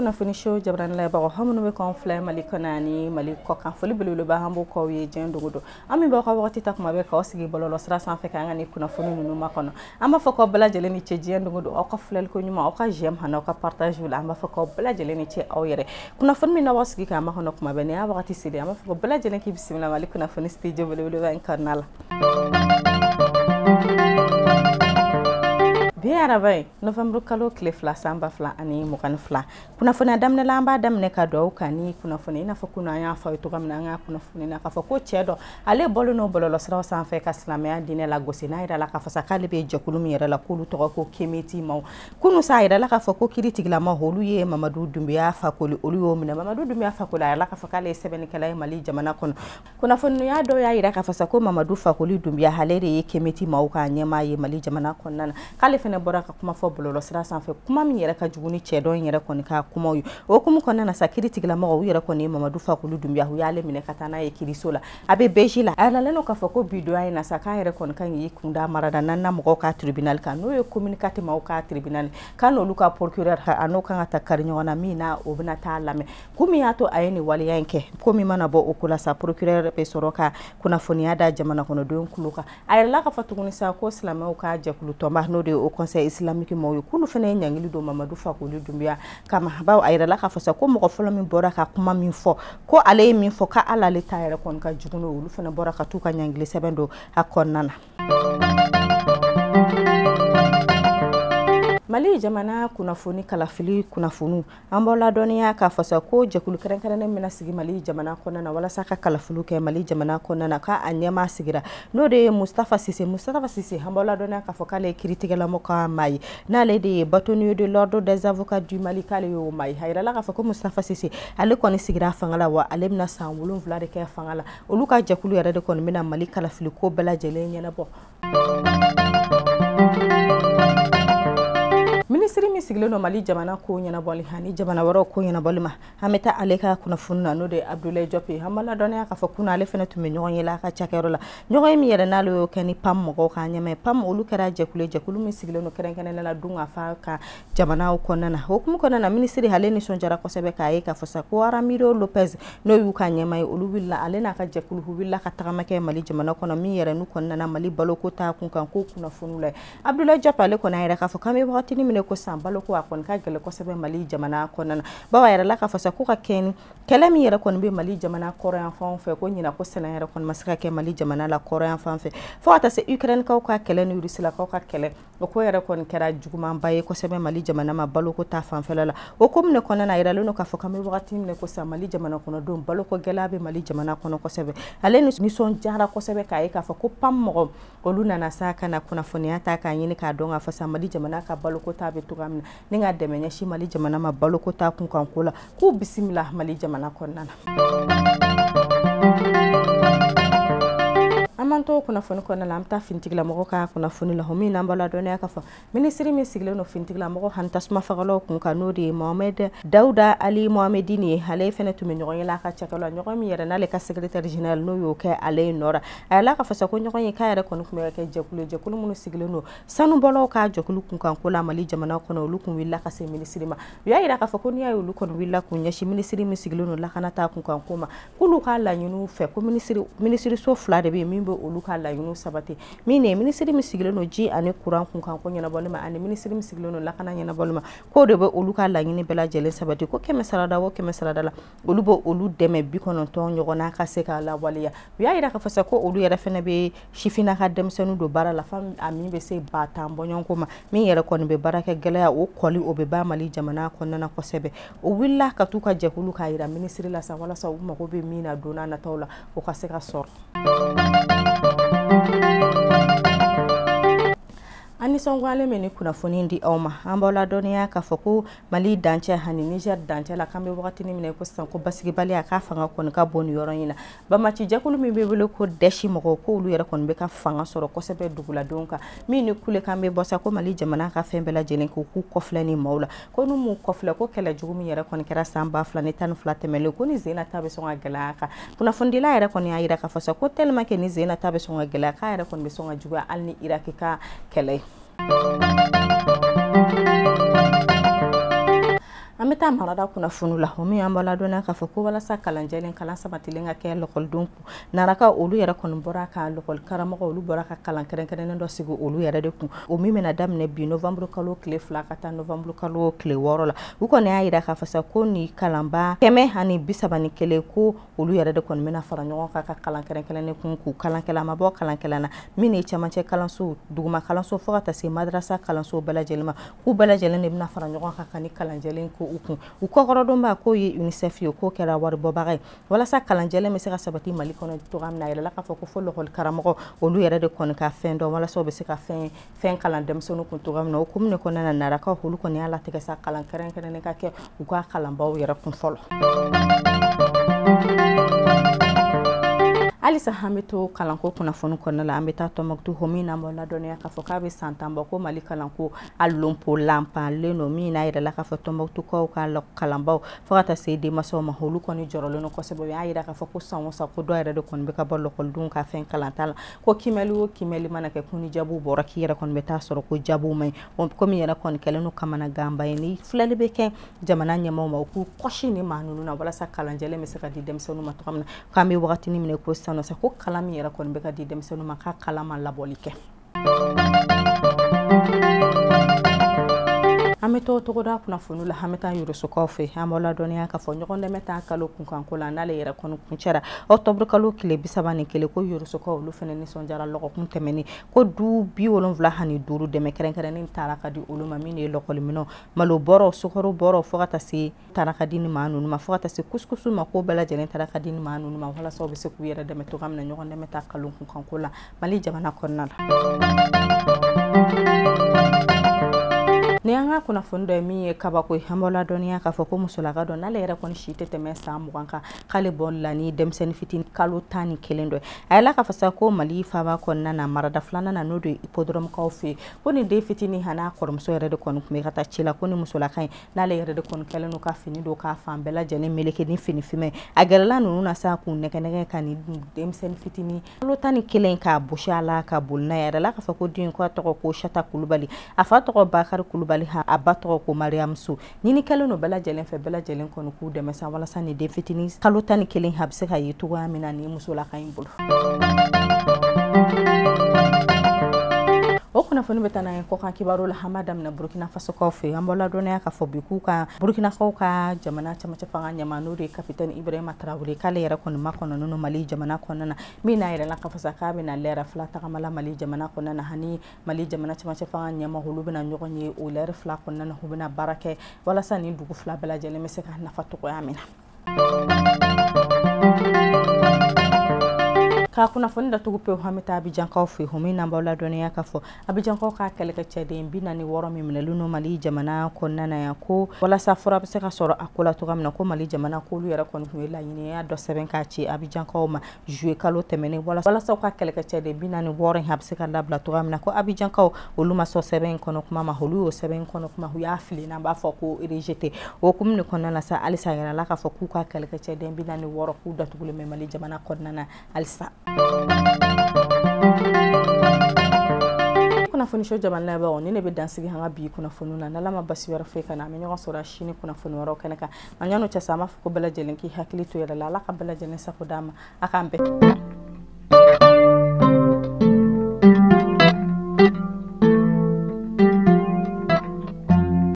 Kunnafoni show jabarani lajɛbagaw aw minnu bɛ k'anw filɛ Mali kɔnɔ ani Mali kɔkan, foli belebeleba an b'o k'aw ye diɲɛ dogo don. An min b'aw ka wagati ta kuma bɛɛ k'aw sigi bɔlɔlɔsira sanfɛ k'an ka nin kunnafoni ninnu makɔnɔ. An b'a fɔ k'aw bɛɛ lajɛlen ni ce diɲɛ dogo don, aw ka filɛliko ɲuman, aw ka j'aime ani aw ka partage la. An b'a fɔ k'aw bɛɛ lajɛlen ni ce aw yɛrɛ. Kunnafoni min n'aw sigi k'an makɔnɔ kuma bɛɛ, nin y'a wagati selen, an b'a fɔ ko bɛɛ lajɛlen k'i bisimila Mali kunnafoni studio belebeleba in kɔnɔna la. Bi araba ye novembre kalo tile 2 san 2022. Kunnafoniya daminɛ la, an b'a daminɛ ka dugawu kan ni kunnafoni i n'a fɔ kunun an y'a fɔ aw ye cogoya min na an ka kunnafoni na k'a fɔ ko cɛ dɔ ale bɔlen don bɔlɔlɔsiraw sanfɛ ka silamɛya diinɛ lagosi, n'a yira la k'a fɔ sa k'ale bɛ jɛkulu min yɛrɛ la k'olu tɔgɔ ko Kemeti maaw. Kunun sa a yira la k'a fɔ ko kiiritigilama olu ye Mamadu Dunbiya Fakoli, olu y'o minɛ. Mamadu Dunbiya Fakoli a yira la k'a fɔ k'ale ye sɛbɛnnikɛla ye Mali jamana kɔnɔ. Kunnafoniya dɔw y'a yira k'a fɔ sa ko Mamadu Fakoli Dunbiya ale de ye Kemeti maaw ka ɲɛmaa ye Mali jamana kɔnɔna na, k'ale fɛnɛ bɔra ka kuma fɔ bɔlɔlɔsira sanfɛ, kuma min yɛrɛ ka jugu ni cɛ dɔ in yɛrɛ kɔni ka kumaw ye. O hukumu kɔnɔna na sa kiiritigilamaw u yɛrɛ kɔni ye Mamadu Fakoli Dunbiya u y'ale minɛ ka taa n'a ye kiiriso la, a bɛ Beji la. A yiralen don k'a fɔ ko bi donya in na sa k'a yɛrɛ kɔni kan k'i kun da marada naaninan mɔgɔw ka tribunal kan, n'o ye commune 4 maaw ka tribunal kan, n'olu ka procureur a n'o kan ka ta kari ɲɔgɔn na min na o bɛna taa lamɛn. Kun min y'a to a ye nin waleya in kɛ, ko min mana bɔ o ko la sa procureur bɛ sɔrɔ ka kunnafoniya da jamana kɔnɔdenw tulo kan. A yirala k'a fɔ tuguni sa ko silamɛw ka jɛkulu tɔnba n'o de ye o conseil islamique maaw ye, k'olu fana ye ɲangili don Mamadu Fakoli Dunbiya kama, bawo a yirala k'a fɔ sa ko mɔgɔ fɔlɔ min bɔra ka kuma min fɔ ko ale ye min fɔ k'ale ale ta yɛrɛ kɔni ka jugu n'o ye, olu fana bɔra ka t'u ka ɲangili sɛbɛn don a kɔnɔna na. Mali jamana kunnafoni kalafili kunnafoniw an b'aw ladɔnniya k'a fɔ sa ko jɛkulu kɛrɛnkɛrɛnnen bɛna sigi Mali jamana kɔnɔna na walasa ka kalafiliw kɛ Mali jamana kɔnɔna na, k'a ɲɛmaa sigira n'o de ye Mustafa Sise. Mustafa Sise an b'aw ladɔnniya k'a fɔ k'ale ye kiiritigɛlamɔgɔ ka maa ye, n'ale de ye bâtonnier de l'ordre des avocats du Mali, k'ale y'o maa ye. A yirala k'a fɔ ko Mustafa Sise ale kɔni sigira fanga la, wa ale bɛna san 7 de kɛ fanga la. Olu ka jɛkulu yɛrɛ de kɔni bɛna Mali kalafili ko bɛɛ lajɛlen ɲɛnabɔ. Minisiri min sigilen don Mali jamana ko ɲɛnabɔli ani jamana wɛrɛw ko ɲɛnabɔli ma, an bɛ taa ale ka kunnafoni na, n'o de ye Abdoulaye Diop ye. An b'a ladɔnniya k'a fɔ kunun ale fana tun bɛ ɲɔgɔn ye la a ka cakɛyɔrɔ la, ɲɔgɔn ye min yɛrɛ n'ale y'o kɛ ni PAM mɔgɔw ka ɲɛmaa ye. PAM olu kɛra jɛkulu ye, jɛkulu min sigilen don kɛrɛnkɛrɛnnenya la dunkafa ka jamanaw kɔnɔna na. O hukumu kɔnɔna na minisiri ale nisɔndiyara kosɛbɛ k'a ye k'a fɔ sa ko Ramiro Lopez n'o y'u ka ɲɛmaa ye, olu wulila ale n'a ka jɛkulu wulila ka tagama kɛ Mali jamana kɔnɔ, min yɛrɛ n'u kɔnɔna na Mali baloko ta kun kan ko kunnafoniw la. Abdoulaye Diop ale kɔni a yɛrɛ k'a fɔ k'an bɛ wagatinin min ko san baloko a kɔni ka gɛlɛn kosɛbɛ Mali jamana kɔnɔna na, bawo a yɛrɛ la k'a fɔ sa ko ka kɛ ni kɛlɛ min yɛrɛ kɔni bɛ Mali jamana kɔrɔyan fan fɛ, ko ɲinan ko sɛnɛ yɛrɛ kɔni ma se ka kɛ Mali jamana la kɔrɔyan fan fɛ, fo ka taa se Ukraine-kaw ka kɛlɛ ni Rusilakaw ka kɛlɛ, o ko yɛrɛ kɔni kɛra jugumanba ye kosɛbɛ Mali jamana ma baloko ta fanfɛla la. O ko min kɔnɔna na a yiralen don k'a fɔ k'an bɛ wagati min ko san Mali jamana kɔnɔdenw baloko gɛlɛya bɛ Mali jamana kɔnɔ kosɛbɛ. Ale nisɔndiyara kosɛbɛ k'a ye k'a fɔ ko PAM mɔgɔ olu nana sa ka na kunnafoniya ta k'a ɲini k'a dɔn k'a fɔ sa Mali jamana ka baloko ta bɛ cogoya min na, ni ka dɛmɛ ɲɛsin Mali jamana ma baloko ta kun kan ko la, k'u bisimila Mali jamana kɔnɔna na. An b'an to kunnafoni kɔnɔna la, an bɛ taa finitigilamɔgɔw ka kunnafoni la, min n'an b'a ladɔnniya k'a fɔ minisiri min sigilen don finitigilamɔgɔ ani tasuma fagalaw kun kan, n'o de ye Mohamed Dawuda Ali Mohamedine ye, ale fɛnɛ tun bɛ ɲɔgɔn ye la a ka cakɛyɔrɔ la, ɲɔgɔn min yɛrɛ n'ale ka secrétaire général n'o y'o kɛ ale ye nɔ la. A yirala k'a fɔ sa ko ɲɔgɔn ye k'a yɛrɛ kɔni tun bɛ kɛ jɛkulu ye, jɛkulu minnu sigilen don sanubɔlaw ka jɛkulu kun kan ko la Mali jamana kɔnɔ, olu kun wulila ka se minisiri ma. U y'a yira k'a fɔ ko n'i y'a ye olu kɔni wulila k'u ɲɛsin minisiri min sigilen don lakana ta kun kan ko ma, k'olu ka laɲiniw fɛ ko minisiriso 2 de bɛ yen min bɛ olu ka laɲiniw sabati, min ye minisiri min sigilen don ji ani kuran kun kan ko ɲɛnabɔli ma, ani minisiri min sigilen don lakana ɲɛnabɔli ma, k'o de bɛ olu ka laɲini bɛɛ lajɛlen sabati, ko 100 sarada o 100 sarada la olu bɛ olu dɛmɛ 90 ɲɔgɔnna ka se k'a lawaleya. U y'a yira k'a fɔ sa ko olu yɛrɛ fɛnɛ bɛ sifinna ka denmisɛnninw don baara la fan a min bɛ se 10,000 bɔɲɔgɔnko ma, min yɛrɛ kɔni bɛ baara kɛ gɛlɛya o kɔli o bɛ ban Mali jamana kɔnɔna na kosɛbɛ. O wulila ka t'u ka jɛkulu k'a yira minisiri la sa walasa u mago bɛ min na don n'a nataw la o ka se ka sɔrɔ. An nisɔngoyalen bɛ ni kunnafoni di aw ma, an b'aw ladɔnniya k'a fɔ ko Mali dancɛ ani Niger dancɛ la k'an bɛ wagatinin min na ko sisan ko basigibaliya k'a fanga kɔni ka bon nin yɔrɔ in na. Bamaci jɛkulu min bɛ wele ko Dɛsi mɔgɔw k'olu yɛrɛ kɔni bɛ ka fanga sɔrɔ kosɛbɛ duguladenw kan, min ni kulekan bɛ bɔ sa ko Mali jamana ka fɛn bɛɛ lajɛlen k'u kɔfilɛ ni maaw la, ko n'u m'u kɔfilɛ ko kɛlɛ jugu min yɛrɛ kɔni kɛra san 2012 tɛmɛlen ko ni sen na ta bɛ sɔn ka gɛlɛya a kan. Kunnafonidila yɛrɛ kɔni y'a yira k'a fɔ sa ko tellement que ni sen na ta bɛ sɔn ka gɛlɛya k'a yɛrɛ kɔni bɛ sɔn ka juguya hali ni Iraki ka kɛlɛ ye. An An bɛ taa marada kunnafoni la, o min an b'a ladɔnniya k'a fɔ ko walasa kalanjɛlen kalan sabatilen ka kɛ lɔkɔlidenw kun, Naraka olu yɛrɛ kɔni bɔra ka lɔkɔli karamɔgɔ olu bɔra ka kalan kɛrɛnkɛrɛnnen dɔ sigi olu yɛrɛ de kun, o min bɛna daminɛ bi novembre kalo tile 2 ka taa novembre kalo tile 6 la. U kɔni y'a jira k'a fɔ sa ko ni kalanba 131 ko olu yɛrɛ de kɔni bɛna fara ɲɔgɔn kan ka kalan kɛrɛnkɛrɛnnen kun k'u kalankɛla ma bɔ kalankɛla na min ye cɛmancɛ kalanso, duguma kalanso fo ka taa se madarasa kalanso bɛɛ lajɛlen ma, k'u bɛɛ lajɛlen de bɛna fara ɲɔgɔn kan ka ni kalanjɛlen ko u kun. U kɔkɔrɔdonba k'o ye UNICEF ye, k'o kɛra waribɔbaga ye walasa kalanjɛlen bɛ se ka sabati Mali kɔnɔ cogoya min na. A yɛrɛ la k'a fɔ ko fo lɔkɔli karamɔgɔ olu yɛrɛ de kɔni ka fɛn dɔn walasa u bɛ se ka fɛn kalan denmisɛnninw kun cogoya min na. O hukumu de kɔnɔna na, Narakaw olu kɔni y'a latigɛ sa kalan kɛrɛnkɛrɛnnen ka kɛ u ka kalanbaw yɛrɛ kun fɔlɔ. Halisa an bɛ to kalanko kunnafoni kɔnɔna la, an bɛ taa Tɔnbukutu ho min n'an b'aw ladɔnniya k'a fɔ k'a bɛ san 10 bɔ ko Mali kalanko a lonpo lanpanlen don, min n'a yɛrɛ la k'a fɔ Tɔnbukutukaw ka kalanbaw fo ka taa se denmansaw ma, olu kɔni jɔrɔlen don kosɛbɛ. U y'a jira k'a fɔ ko san o san ko dɔ yɛrɛ de kɔni bɛ ka bɔ lɔkɔlidenw ka fɛn kalanta la, ko kimɛli o kimɛli mana kɛ ko ni jaabiw bɔra k'i yɛrɛ kɔni bɛ taa sɔrɔ ko jaabiw man ɲi, komi yɛrɛ kɔni kɛlen don kamanaganba ye. Ni filɛli bɛ kɛ jamana ɲɛmaaw ma, u k'u kɔsi ni maa ninnu na walasa kalanjɛlen bɛ se ka di denmisɛnninw ma cogoya min na. K'an bɛ wagatinin minɛ ko sisan ko kalan min yɛrɛ kɔni bɛ ka di denmisɛnninw ma k'a kalan ma labɔli kɛ. An bɛ to togoda kunnafoni la, an bɛ taa Yorosokaw fɛ. An b'aw ladɔnniya k'a fɔ ɲɔgɔn dɛmɛ t'a kalo kunkanko la, n'ale yɛrɛ kɔni kuncɛra octobre kalo tile 31, ko Yorosokaw olu fana nisɔndiyara lɔgɔkun tɛmɛnen ko du 75 dɛmɛ kɛrɛnkɛrɛnnen taara ka di olu ma, min ye lɔkɔliminɛnw, malo bɔrɔ, sukaro bɔrɔ, fo ka taa se taara ka di ni maa ninnu ma, fo ka taa se kusukusu ma, k'o bɛɛ lajɛlen taara ka di ni maa ninnu ma walasa u bɛ se k'u yɛrɛ dɛmɛ cogoya min na ɲɔgɔn dɛmɛ t'a kalo kunkanko la Mali jamana kɔnɔna la. Ni an ka kunnafoni dɔ ye min ye kabako ye, an b'aw ladɔnniya k'a fɔ ko musolaka dɔ n'ale yɛrɛ kɔni si tɛ tɛmɛ san 20 kan, k'ale bɔla ni denmisɛnnin fitinin kalo 11 dɔ ye. A yɛlɛla k'a fɔ sa ko Mali faaba kɔnɔna na, marada filanan na, n'o de ye hippodrome kaw fɛ yen, ko nin den fitinin a n'a kɔrɔmuso yɛrɛ de kɔni tun bɛ ka taa ci la, ko ni musolaka in n'ale yɛrɛ de kɔni kɛlen don ka fini don k'a fan bɛɛ lajɛlen meleke ni fini finman ye. A gɛrɛla ninnu na sa k'u nɛgɛ nɛgɛ ka nin denmisɛnnin fitinin kalo 11 k'a bosi a la ka boli n'a ye. A yɛrɛ la k'a fɔ ko den ko a tɔgɔ ko Sata Kulubali, a fa tɔgɔ Bakari Kulubali, a ba tɔgɔ ko Mariamuso. Ɲini kɛlen don bɛɛ lajɛlen fɛ, bɛɛ lajɛlen kɔni k'u dɛmɛ sa walasa nin den fitinin kalo 11 a bɛ se ka ye cogoya min na nin musolaka in bolo. O kunnafoni bɛ taa n'an ye kɔkan kibaru la, an b'a daminɛ Burukina Fasokaw fɛ. An b'aw ladɔnniya k'a fɔ bi k'u ka Burukinakaw ka jamana cɛmancɛ fanga ɲɛmaa n'o de ye capitaine Ibrahima Traoré, k'ale yɛrɛ kɔni makɔnɔnen don Mali jamana kɔnɔna na, min n'a yɛrɛ la k'a fɔ sa k'a bɛna lɛrɛ 2 tagama la Mali jamana kɔnɔna na, ani Mali jamana cɛmancɛ fanga ɲɛmaa olu bɛna ɲɔgɔn ye o lɛrɛ 2 kɔnɔna na, u bɛna baara kɛ walasa nin dugu 2 bɛɛ lajɛlen bɛ se ka nafa cogoya min na. Ka kunnafoni datugu pewu, an bɛ taa Abijankaw fɛ yen, min n'an b'aw ladɔnniya k'a fɔ Abijankaw ka kɛlɛkɛcɛden 46 min minɛlen don Mali jamana kɔnɔna na yan, ko walasa fura bɛ se ka sɔrɔ a ko la cogoya min na, ko Mali jamana k'olu yɛrɛ kɔni tun ye laɲiniya dɔ sɛbɛn k'a ci Abijankaw ma juillet kalo tɛmɛnen, walasa u ka kɛlɛkɛcɛden 46 in a bɛ se ka labila cogoya min na. Ko Abijankaw olu ma sɔn sɛbɛn in kɔnɔ kuma ma, olu y'o sɛbɛn in kɔnɔ kuma u y'a fili n'an b'a fɔ ko rejeté. O hukumu de kɔnɔna la sa, halisa a yirala k'a fɔ k'u ka kɛlɛkɛcɛden 46 k'u datugulen bɛ Mali jamana kɔnɔna na halisa. Kunnafoni so jamana laban ni ne bɛ dansigi an ka bi kunnafoni na, n'Ala ma basi wɛrɛ foyi ka na, an bɛ ɲɔgɔn sɔrɔ sini kunnafoni wɛrɛw kɛnɛ kan. Nka yan'o cɛ sa, an b'a fɔ ko bɛɛ lajɛlen k'i hakili to yɛrɛ la, Ala ka bɛɛ lajɛlen sago d'an ma, a k'an bɛn.